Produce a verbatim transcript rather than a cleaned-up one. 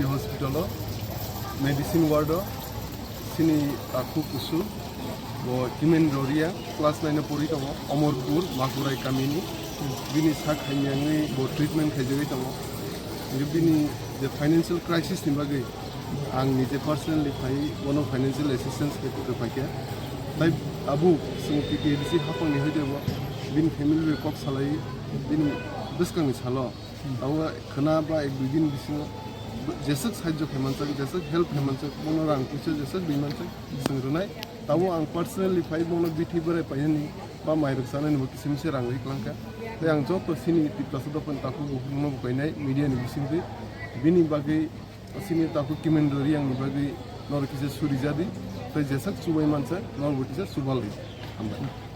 Hospital o medicine ward o chini takhuk kusu bo Kimen Roria class nine o pori tongo, Omorpur Makurai kamini. Bini sak hamyangwi bo treatment khaijagwi tongo. Bini je financial crisis ni bagwi ang nije personally phai bono financial assistance khe khe phaikha. Tai abo chwng T T A D C hapangni hoide bo bini family bai kok salai bini bwskangni salo abo khwna ba ek dui din bisingo jeswk sahajyo khai mansak, jeswk help khai mansak, bono rang puisa jeswk ri mansak chwng rwnai. Tabo ang personally phai bono bithi berai painani ba mairok chanani bo kisim se rang ri klangkha. Tai ang joto sini Tiprasa dophani takhuk bukhukno bo kainai media ni bisingtwi bini bagwi sini takhuk Kimen Roria ni bagwi norok kisa suri jadi tai jeswk chubai mansak norok bo kisa chubal ri. Hambai.